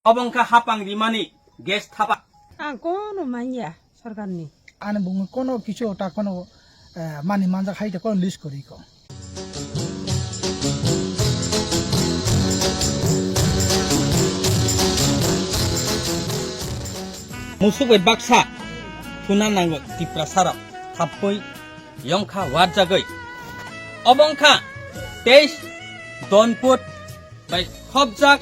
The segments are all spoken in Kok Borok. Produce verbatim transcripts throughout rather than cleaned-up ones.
Obo wngkha hapang rimani gas thapa. Ang kono manya sorkarni. Ani bungwi kono kichu ta kono, eh, mani manjak hai ta kono list kori ko. Musuk bai baksa thuna nango Tiprasarok thapwi yongkha warjagwi. Obo wngkha teis donput bai khopjak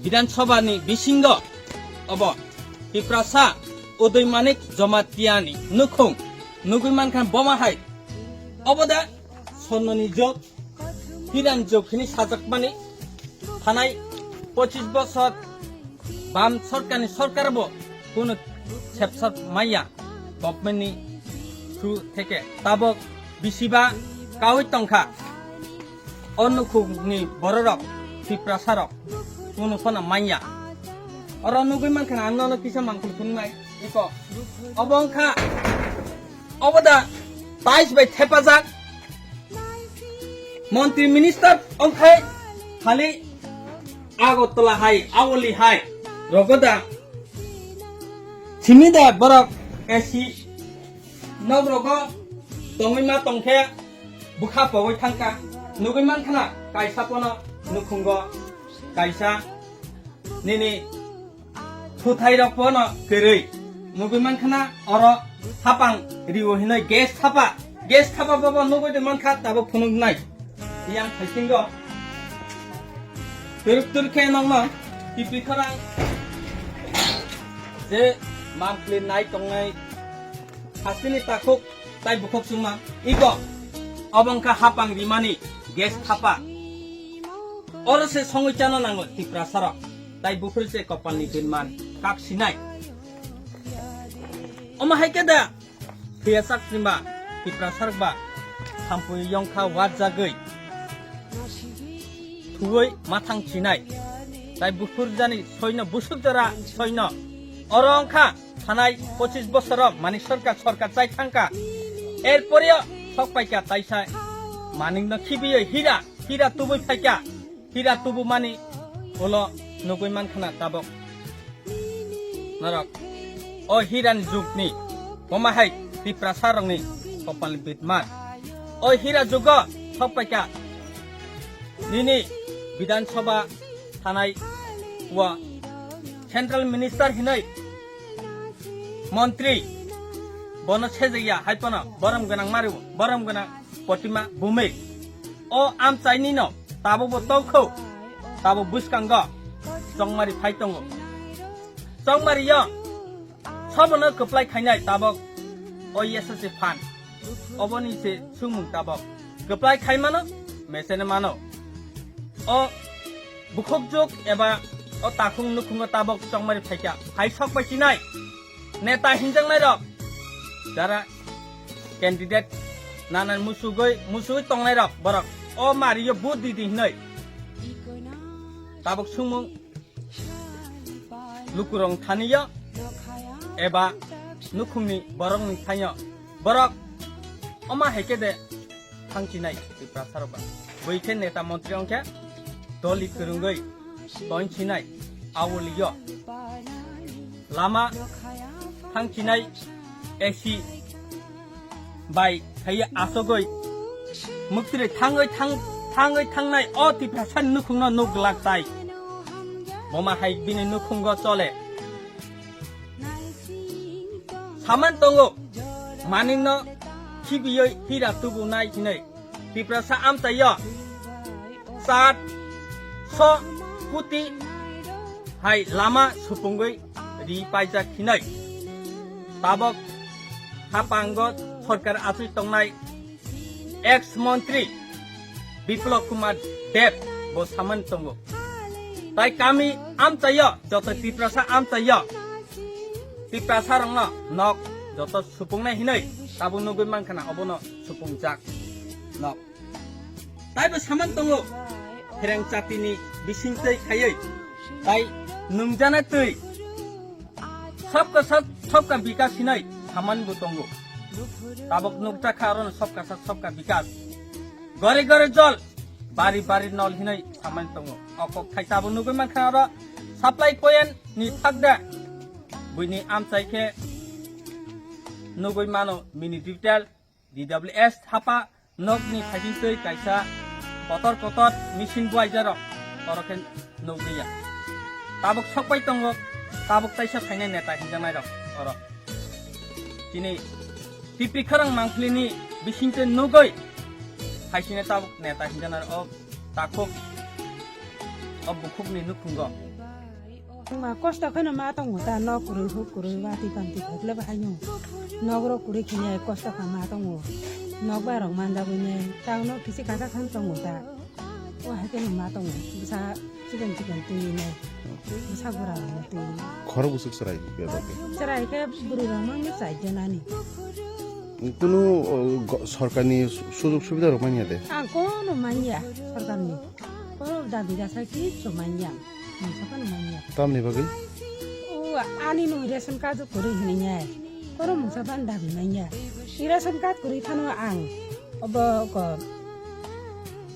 Bidhan Sabha ni bisingo obo Tiprasa Udoi Manik Jamatia ni nukhung nugwi mankha boma hai. Obo da sonnoni jok, hiran jok hini sajakmani thanai pochis bosor bam sorkarni sorkar bo kunu sepsok maya government ni through theke tabok bisiba kawi tongkha. O nukhungni bororok, Tiprasarok, kunu phano manya. Oro nugwi mankha ang nono kisa mangkhul phunuknai, iko. Obo wngkha, obo da tais bai thepajak. Montri minister wngkhai khali Agartala hai, Awali hai, rogo da. Simi da borok A C nok rogo tongwi ma tongkhe bwkha pogwi thangkha. Nugwi mankhana kaisa pono nukhungo kaisa nini thuthai rok pono kwrwi. Nugwi mankhana oro hapang riwo hinoi gas thapa. Gas thapa bobo nugwi de mankha tabok phunuknai. Yang thaisingo. Turuk turuk khe nongno tipi khorang je mangkli nai tongnai hasteni takhuk tai bukhuk sungma iko obo wngkha hapang rimani gas thapa. Oro se songwi chano nango Tiprasarok tai buphuru se kopalni binman kak sinai. Omo hai khe da Phiya sak sima Tiprasarok ba thampui yongkha warjagwi thuwi mathang chinai. Tai buphur jani soino busuk jora soino. Oro wngkha thanai pochis bosoro Manik Sarkar, sarkar chai thangkha. Erporio sok paikha taisa Manikno khibiwi hira, hira tubui phaikha. Hira tubumani ulo nugwi mankhana tabok. Norok o hirani jugni boma hai Tiprasarokni kopal bitmar. O hira jugo sok paikha nini Bidhan Sabha thanai o Central Minister hinoi montri bono sejekya hai pono borom gwnang mari borom gwnang Potima bumui. O amchaini no tabo bo tokho, tabo bwskango chongmari phai tongo. Chongmari yo sobono kwplai khainai tabok o S S C phan. Oboni se sumung tabok kwplai khai mano, mesene mano. O bukhuk juk eba o takhung nukhungo tabok chongmari phaikha, phai sok bai chinai. Neta hinjaknai rok jara candidate nanan musugoi musugoi tongnai rok borok o mario vote di di hinoi tabok sumung lukurong thaniyo eba nukhungni borokni thanyo borok oma hekede thangchinai Tiprasarok ba. Bui khe neta montri wngkhe doli kwrwngwi tonchinai awoliyo lama thangchinai A C bai khaiya asogoi muktri thangoi thang thangoi thangnai o Tiprasani nukhungno nuk glak tai. Boma hai bini nukhungo chole. Saman tongo, Manikno khibioi hira tubunai hinoi Tiprasa amchaio chat so kuti hai lama supungoi ri paijak hinoi. Tabok hapango sorkar achoi tongnai ex montri Biplab Kumar Deb bo saman tongo. Tai kami amchaio, joto Tiprasa amchaio, Tiprasa rokno nok joto supungnai hinoi tabo nugui mankhana obono supungjak nok. Taibo saman tongo, phereng chatini bisingtwi khaioi tai nungjanai twi Sabka sath, sabka bikas hinai samani bo tongo. Tabok nukjakha aro sabka sath, sabka bikas. Gore gore jol, bari bari nol hinai samani tongo. O kok thai tabok nugui mankha aro Supply point ni thakda buini amchai khe nugwi mano mini detail D W S hapa nokni phaisingtwi kaisa kotor kotor machine buaijarok oro khe nukliya. Tabuk sokpai tongo, tabuk taisa phainai neta hinjaknairok oro. Chini P P Khorang Mangphilini bisingtwi nugwi phaisingni tabuk neta hinjaknairok o takhuk o bukhukni nukhungo. Ma kosto kheno ma tongo ta, nok kwrwi huk kwrwi watwi bamtwi khaikle bahaino. Nok rok kwrwi khini kosto kha ma tongo. Nok barok manjagwi ne, tauno kisi kasa khan tongo ta. O hai kheno ma tongo. Bwsa chikon chikon twi ne. Bwsa bura rok twi ne. Khoro bwswk chwrai bebak khe? Chwrai khe bwrwi rok mangno chai jon ani. Kunu, o, go-, sorkarni su-, sujog subida rok manya de? Ang kono manya sorkarni. Kono dabi dasa kichu manya. Mungsa phano manya. Tamni bagwi? O, ani nung ration card kwrwi hinwi nai. Kono mungsa phano dabi manya. I ration card kwrwi phano ang obo ko,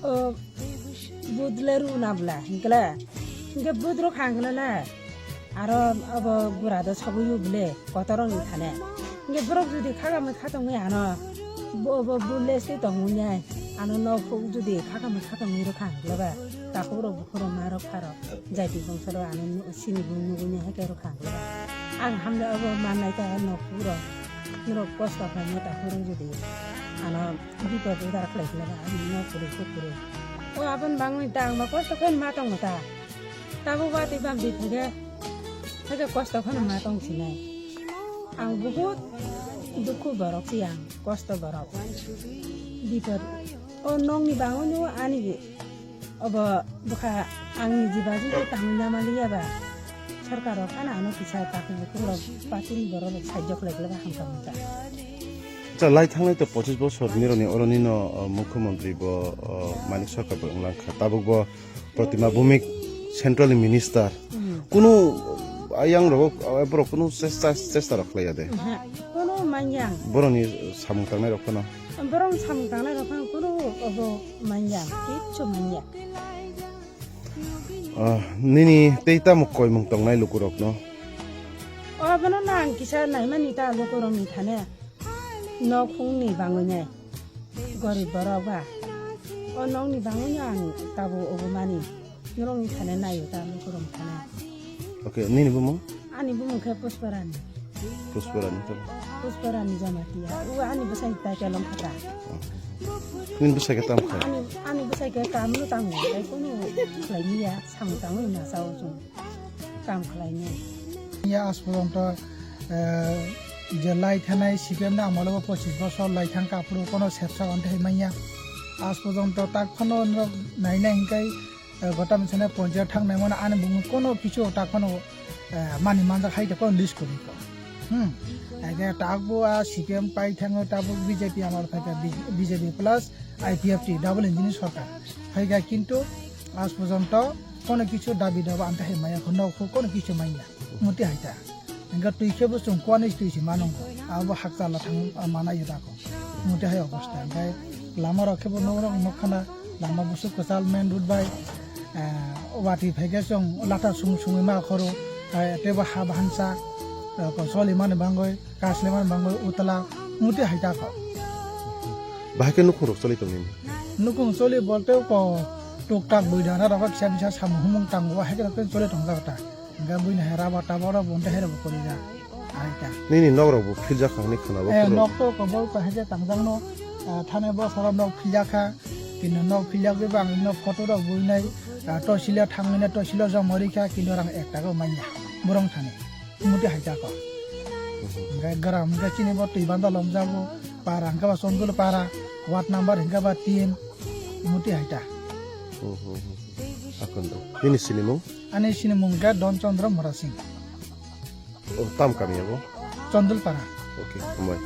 o, budle runa bwla, hinkle. Hinkhe budro khangla la. Aro obo gura do sabuyu bwle, kotorong ni thane. Hinkhe borok jodi khakamwi khatongwi ano, bo, bo, budle se tongwi nai. Ano nok huk jodi khakamwi khatongwi rwkha hinkle ba. Takhuk rok bukhuk rok ma rok pha rok. Jaiti bongso rok ano nu-, sini bo nugwi nai hai khe rwkha ang le. Ang hamle obo mannai ta nok phuru rok. Norok kosto khlainai ta phuru jodi ano bipod udar khlai khlai ba ang nok kwrwi kuk kwrwi. O aboni bangwi ta ang ba kosto khe ma tongo ta. Tabuk watwi bamtwi thangkhe, hakhe kosto kheno ma tong sinai. Ang buhut dukhu borok si ang, kosto borok. Bipod. O nokni bangwino ani obo bwkha ang niji bagwi khe tangwi namaliya ba. Sorkar rok phano ano kisa takhuk bukhuk rok patini borok rok sahajyo khlai khlai ba hamkha mungkha. Acha, lai thanglai to pochis bosor nironi oroni no, o, mukhyamantri bo, o, Manik Sarkar bo wng langkha. Tabuk bo Protima Bhumik central ni minister. Hmm. Kunu ayang rogo, eh, borok kunu chesta, chesta rok khlaiya de. Aha, kunu manyang. Borokni samung tangnai rok phano. Borok samung tangnai rok phano kunu obo manyang, kichu manya. Ah, nini tei tamo koimung tongnai lukurokno? Obono nang kisa naimani ta lukurokni thane. Nok hungni bangwi nai. Gorib borok ba. O nokni bangwi no ang tabuk obo mani. Norokni thane naio ta lukurokni thane. Okay, nini bumung? Ani bumung khe Pushparani. Pushparani to. Pushparani Jamatia. O ani bwsai tai kelong khata. Nini bwsai khe tam kha? Ani, ani bwsai khe kam no tango. Tai kono khlai niya, samung tango na sao chung. Kam khlainai. Ya, aaj porjonto, eh, je lai thanai C P M ni amolo bo pochis bosor lai thang ka, aphuru kono sepsa ante hai manya. Aaj porjonto tak phano norok naina hinkai, eh, gota msane ponchayat thang nai mano ani bumung kono kichu tak phano, eh, mani manjak hai de kono list kwrwi ko. Hmm. Age tak bo a C P M pai thango, tak bo B J P amol phai ka, B J P plus I P F T double engine ni sorkar. Phai ka kintu aaj porjonto kono kichu dabi daba ante hai maya ko, nok huk kono kichu manya. Muti hai ta. Hingke twi khe bo chwng kuani twi se mano. Abo hakchal la thang, ah, mana yo dako. Muti hai obosta. Hingke lama rok khe bo nok rok nok khana, lama busuk kwchal main road bai, ah, watwi phai khe chwng lata sung sungwi ma khoro. Ah, tei bo ha bahansa, ah, ko choli mani bangoi. Kaslemani bangwi utla muti hai ta kho. Bahai khe nukhung rok choli tong nini? Nukhung choli bolte ko tuk tak bui dana rok kisa bisa samung humung tango, hai khe rok choli tong jak ta. Hingke bui ni hai raba taba rok bo hingke hai rok bo kori jak. Hai ta. Nini nok rok bo phil jak kha hinwi khwna bo. Eh, nok to ko bol ko hai khe tang jak no, ah, thane bo sara nok phil jak kha. Kintu nok phil jak bebak no photo rok bui nai, ah, to sila thang nai to sila jom ri kha kintu rang ek taka manya. Borong thani. Muti hai ta ko. Hingke gram hingke chini bo twi banda lomjago. Para hingke ba Chondol para. Ward number hingke ba tin. Muti hai ta. Hmm, hmm, hmm. Akon do. Nini sinimung? Ani sinimung hingke Don Chandra Murasing. Oh, tam kami abo? Chondol para. Okay, hambai.